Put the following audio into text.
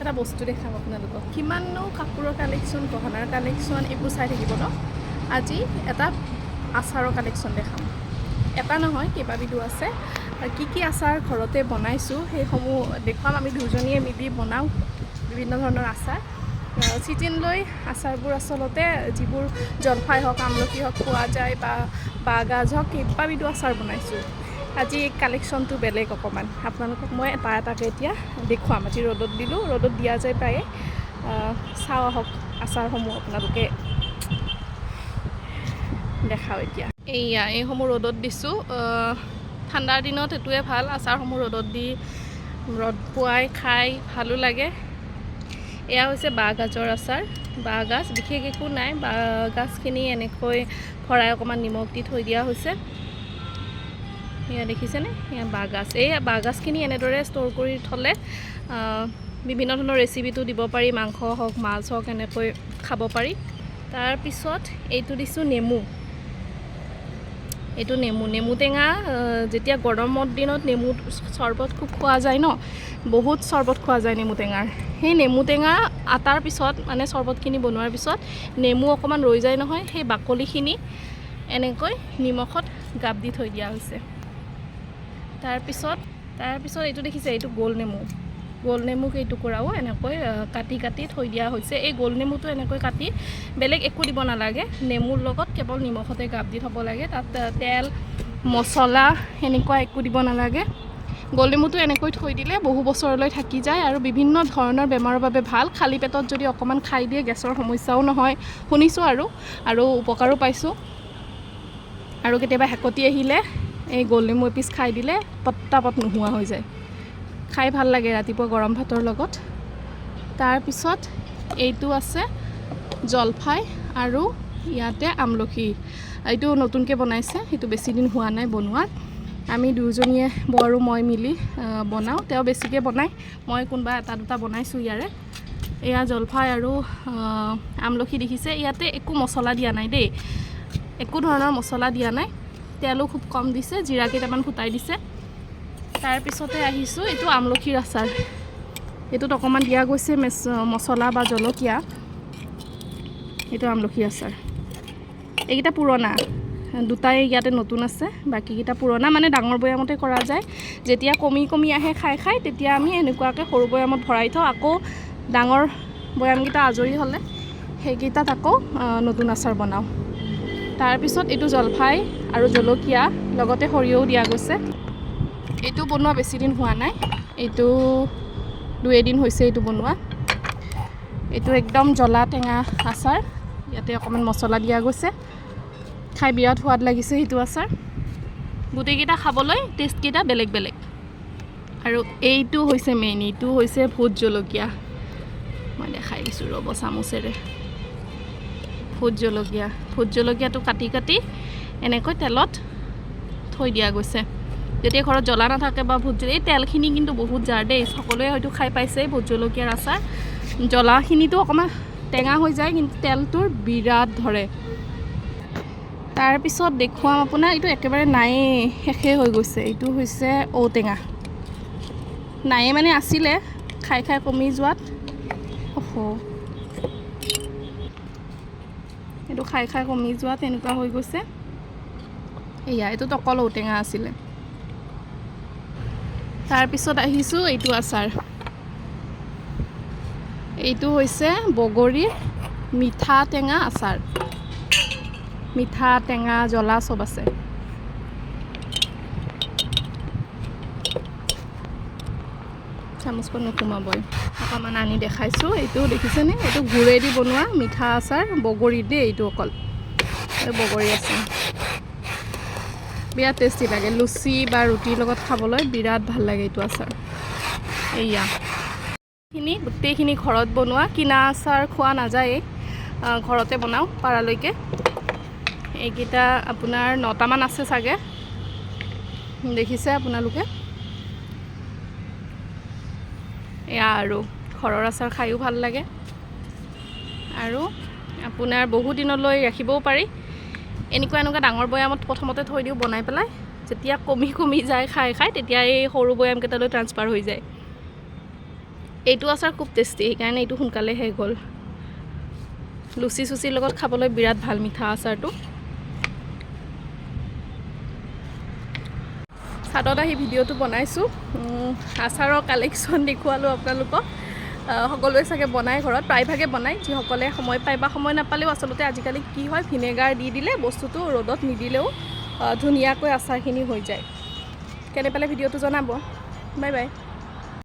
এটা বস্তু দেখাম আপোনালোকক। কিমাননো কাপোৰৰ কালেকশ্যন, গহনাৰ কালেকশ্যন এইবোৰ চাই থাকিব ন। আজি এটা আচাৰৰ কালেকশ্যন দেখাম। এটা নহয়, কেইবাবিধো আছে। আৰু কি কি আচাৰ ঘৰতে বনাইছোঁ সেইসমূহ দেখুৱাম। আমি দুজনীয়ে মিলি বনাওঁ বিভিন্ন ধৰণৰ আচাৰ। ছিজন লৈ আচাৰবোৰ, আচলতে যিবোৰ জলফাই হওক, আমলখি হওক পোৱা যায় বা বাঁহগাজ হওক, কেইবাবিধো আচাৰ বনাইছোঁ। আজি কালেকশ্যনটো বেলেগ অকণমান। আপোনালোকক মই এটা এটাকৈ এতিয়া দেখুৱাম। আজি ৰ'দত দিলোঁ, ৰ'দত দিয়া যায় প্ৰায়ে। চাওঁ আহক আচাৰসমূহ, আপোনালোকে দেখাওঁ এতিয়া। এইয়া এইসমূহ ৰ'দত দিছোঁ। ঠাণ্ডাৰ দিনত এইটোৱে ভাল, আচাৰসমূহ ৰ'দত দি ৰ'দ পুৱাই খাই ভালো লাগে। এয়া হৈছে বাঁহগাজৰ আচাৰ। বাঁহগাজ বিশেষ একো নাই, বাঁহগাজখিনি এনেকৈ ভৰাই অকণমান নিমখ দি থৈ দিয়া হৈছে। এয়া দেখিছেনে? এয়া বাঁহগাজ। এই বাঁহগাজখিনি এনেদৰে ষ্ট'ৰ কৰি থ'লে বিভিন্ন ধৰণৰ ৰেচিপিটো দিব পাৰি। মাংস হওক, মাছ হওক, এনেকৈ খাব পাৰি। তাৰপিছত এইটো দিছোঁ নেমু। এইটো নেমু, নেমু টেঙা। যেতিয়া গৰমৰ দিনত নেমু চৰ্বত খুব খোৱা যায় ন, বহুত চৰ্বত খোৱা যায় নেমু টেঙাৰ। সেই নেমু টেঙা আটাৰ পিছত, মানে চৰ্বতখিনি বনোৱাৰ পিছত নেমু অকণমান ৰৈ যায় নহয়, সেই বাকলিখিনি এনেকৈ নিমখত গাপ দি থৈ দিয়া হৈছে। তাৰপিছত এইটো দেখিছে, এইটো গোল নেমু। গোল নেমু কেইটুকুৰাও এনেকৈ কাটি কাটি থৈ দিয়া হৈছে। এই গোল নেমুটো এনেকৈ কাটি বেলেগ একো দিব নালাগে, নেমুৰ লগত কেৱল নিমখতে গাপ দি থ'ব লাগে। তাত তেল মছলা সেনেকুৱা একো দিব নালাগে। গোল নেমুটো এনেকৈ থৈ দিলে বহু বছৰলৈ থাকি যায় আৰু বিভিন্ন ধৰণৰ বেমাৰৰ বাবে ভাল। খালী পেটত যদি অকণমান খাই দিয়ে, গেছৰ সমস্যাও নহয় শুনিছোঁ আৰু আৰু উপকাৰো পাইছোঁ। আৰু কেতিয়াবা হেকতি আহিলে এই গোল নেমু এপিচ খাই দিলে পটাপট নোহোৱা হৈ যায়। খাই ভাল লাগে ৰাতিপুৱা গৰম ভাতৰ লগত। তাৰপিছত এইটো আছে জলফাই আৰু ইয়াতে আমলখি। এইটো নতুনকৈ বনাইছে, সেইটো বেছি দিন হোৱা নাই বনোৱাত। আমি দুয়োজনীয়ে, বৌ আৰু মই মিলি বনাওঁ। তেওঁ বেছিকৈ বনায়, মই কোনোবা এটা দুটা বনাইছোঁ ইয়াৰে। এয়া জলফাই আৰু আমলখি দেখিছে। ইয়াতে একো মছলা দিয়া নাই দেই, একো ধৰণৰ মছলা দিয়া নাই। তেলো খুব কম দিছে, জিৰা কেইটামান ফুটাই দিছে। তাৰপিছতে আহিছোঁ এইটো আমলখিৰ আচাৰ। এইটোত অকণমান দিয়া গৈছে মছলা বা জলকীয়া। এইটো আমলখিৰ আচাৰ। এইকেইটা পুৰণা, দুটাই ইয়াতে নতুন আছে, বাকীকেইটা পুৰণা, মানে ডাঙৰ বৈয়ামতে কৰা যায়। যেতিয়া কমি কমি আহে খাই খাই, তেতিয়া আমি এনেকুৱাকৈ সৰু বৈয়ামত ভৰাই থওঁ। আকৌ ডাঙৰ বৈয়ামকেইটা আজৰি হ'লে সেইকেইটাত আকৌ নতুন আচাৰ বনাওঁ। তাৰপিছত এইটো জলফাই আৰু জলকীয়া, লগতে সৰিয়হও দিয়া গৈছে। এইটো বনোৱা বেছি দিন হোৱা নাই, এইটো দুই এদিন হৈছে এইটো বনোৱা। এইটো একদম জ্বলা টেঙা আচাৰ। ইয়াতে অকণমান মছলা দিয়া গৈছে। খাই বিৰাট সোৱাদ লাগিছে সেইটো আচাৰ। গোটেইকেইটা খাবলৈ টেষ্টকেইটা বেলেগ বেলেগ। আৰু এইটো হৈছে মেইন, এইটো হৈছে ভোট জলকীয়া। মই দেখাই দিছোঁ ৰ'ব চামুচেৰে। ভোট জলকীয়া, ভোট জলকীয়াটো কাটি কাটি এনেকৈ তেলত থৈ দিয়া গৈছে। যেতিয়া ঘৰত জ্বলা নাথাকে বা ভোট জলকীয়া, এই তেলখিনি কিন্তু বহুত জাৰ দেই। সকলোৱে হয়তো খাই পাইছে ভোট জলকীয়াৰ আচাৰ। জ্বলাখিনিতো অকণমান টেঙা হৈ যায়, কিন্তু তেলটোৰ বিৰাট ধৰে। তাৰপিছত দেখুৱাম আপোনাক, এইটো একেবাৰে নায়েই, শেষেই হৈ গৈছে। এইটো হৈছে ঔটেঙা। নায়ে মানে আছিলে, খাই খাই কমি যোৱাত। অহ, এইটো খাই খাই কমি যোৱাত এনেকুৱা হৈ গৈছে। এয়া এইটোত অকল ঔটেঙা আছিলে। তাৰপিছত আহিছোঁ এইটো আচাৰ। এইটো হৈছে বগৰীৰ মিঠা টেঙা আচাৰ। মিঠা, টেঙা, জ্বলা চব আছে। চামুচখন নোসোমাবই। অকণমান আনি দেখাইছোঁ। এইটো দেখিছেনে? এইটো গুৰেদি বনোৱা মিঠা আচাৰ, বগৰী দেই এইটো অকল। এই বগৰী আচাৰ বিৰাট টেষ্টি লাগে। লুচি বা ৰুটিৰ লগত খাবলৈ বিৰাট ভাল লাগে এইটো আচাৰ। এইয়া খিনি গোটেইখিনি ঘৰত বনোৱা, কিনা আচাৰ খোৱা নাযায়েই, ঘৰতে বনাওঁ পাৰালৈকে। এইকেইটা আপোনাৰ 9টামান আছে চাগে, দেখিছে আপোনালোকে। এয়া আৰু ঘৰৰ আচাৰ খায়ো ভাল লাগে আৰু আপোনাৰ বহু দিনলৈ ৰাখিবও পাৰি। এনেকুৱা এনেকুৱা ডাঙৰ বৈয়ামত প্ৰথমতে থৈ দিওঁ বনাই পেলাই, যেতিয়া কমি কমি যায় খাই খাই, তেতিয়া এই সৰু বৈয়ামকেইটালৈ ট্ৰান্সফাৰ হৈ যায়। এইটো আচাৰ খুব টেষ্টি, সেইকাৰণে এইটো সোনকালে শেষ হ'ল। লুচি চুচিৰ লগত খাবলৈ বিৰাট ভাল মিঠা আচাৰটো। চাদত আহি ভিডিঅ'টো বনাইছোঁ। আচাৰৰ কালেকশ্যন দেখুৱালোঁ আপোনালোকক। সকলোৱে চাগে বনায় ঘৰত, প্ৰায়ভাগে বনায়, যিসকলে সময় পায় বা সময় নাপালেও আচলতে আজিকালি কি হয়, ভিনেগাৰ দি দিলে বস্তুটো ৰ'দত নিদিলেও ধুনীয়াকৈ আচাৰখিনি হৈ যায়। কেনে পালে ভিডিঅ'টো জনাব। Bye bye.